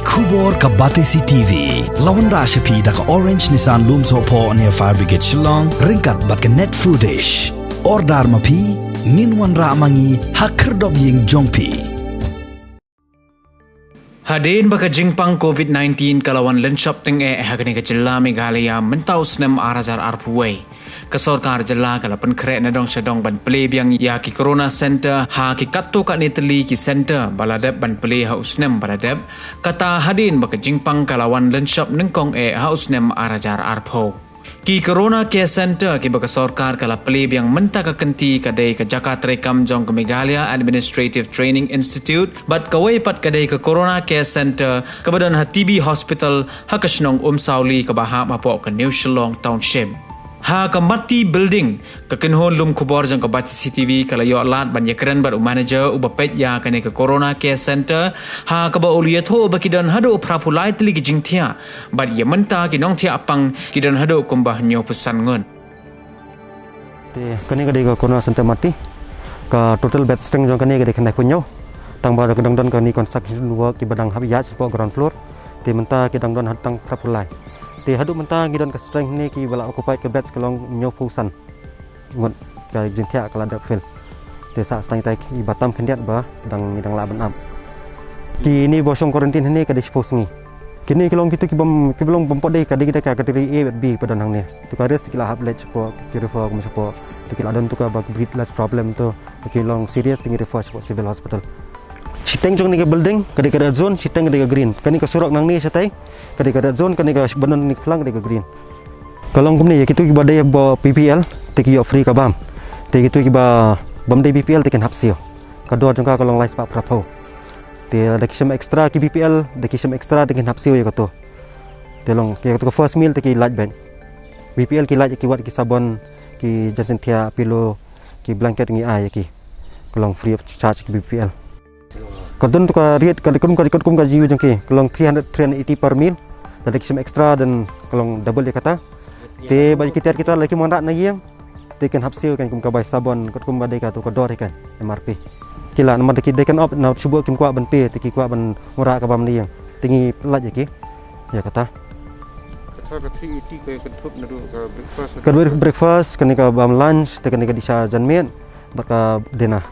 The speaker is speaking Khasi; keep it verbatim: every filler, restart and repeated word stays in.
Khubor ka Batesi T V. La wanrah sha phi da ka Orange Nissan Lumsohphoh near Fire Brigade Shillong, ryngkat bad ka Net Foodish. Order ma phi, ngin wanrah ma ngi ha khyrdop ïing jong phi. Hadien ba ka jingpang covid nineteen ka la wan lynshop tyngeh ha kane ka jylla Meghalaya mynta u snem ar hajar arphew wei, ka sorkar jylla ka la pynkhreh na dong sha dong ban plie biang ïa ki Corona Center ha ki katto katne tylli ki center ba la dep ban plie ha u snem ba la dep. Kata hadien ba ka jingpang ka la wan lynshop nyngkong eh ha u snem ar hajar arphew. Ki Corona Care Center kiba ka sorkar ka la plie biang mynta ka kynti ka dei ka jaka treikam jong ka Meghalaya Administrative Training Institute, bad kawei pat ka dei ka Corona Care Center kaba don ha T B Hospital ha ka shnong Umsawli kaba hap hapoh ka New Shillong Township. Ha ka Matti Building, ka kynhun lum khubor jong ka Batesi T V ka la ïoh lad ban ïakren bad u manager uba peit ïa kane ka Corona Care Center, ha kaba u la ïathuh ba ki don haduh phra phew lai tylli ki jingthiah, bad ïa mynta ki nongthiah pang ki don haduh kumba hynñiew phew san ngut. Te kane ka dei ka Corona Center Matti. Ka total bed strength jong kane ka dei khyndai phew hynñiew. Tang ba ka dang don kane construction work kiba dang hap ïaid shapoh ground floor. Te mynta ki dang don haduh tang phra phew lai. Te haduh mynta ngi don ka strength ne kiba la occupy ka bed ka long hynñiew phew san ngut, ka jingthiah ka la dep fill. Te sa stang tai kiba tam khyndiat ba dang, ngi dang lah ban ap. Kine ba shong quarantine hangne ka dei shiphew sngi. Kine ki long kito ki bym, ki bym long bym pat dei, ka dei, ka dei ka category A bad B ba don hangne. To ka risk ki la hap leit shapoh, ki refer kum shapoh. To ki la don to kaba breathless problem to. Ki long serious te ngi refer shapoh civil hospital. Shiteng jong kane ka building ka dei ka red zone, shiteng ka dei ka green. Kane ka surok nangne shatai ka dei ka red zone, kane kaba don kane ka phlang ka dei ka green. Ka long kumne, ïa kito kiba dei ba B P L te ki ïoh free ka bam. Te kito kiba bym dei B P L te kin hap siew. Ka dor jong ka ka long lai spah phra phew. Te da ki shim extra ki B P L, da ki shim extra te kin hap siew ïa kato. Te long ïa kato ka first meal te ki lait beit. B P L ki lait ïa ki, wat ki sabon, ki jaiñsñiawngthiah, pillow, ki blanket ngi ai ïa ki. Ka long free of charge ki B P L. Ka don to ka rate, ka kum ka, ka kum ka G U jong ki, ka long three hundred, three hundred eighty per meal. Lada ki shim extra then ka long double ïa kata. Te ba ki tiar kita lada kim wanrah na ïing, te kin hap siew kan kum ka bai sabon, katkum ba dei kato ka dor hi kan, M R P. Ki lah namar da ki dei kan op, na shu bok kim kwah ban pay, te ki kwah ban wanrah ka bam na ïing. Te ngi lait ïa ki ïa kata. Kata ka three eighty ka kynthup naduh ka breakfast. Ka dei breakfast, kane ka bam lunch, te kane ka dei sha janmiet bad ka dinner.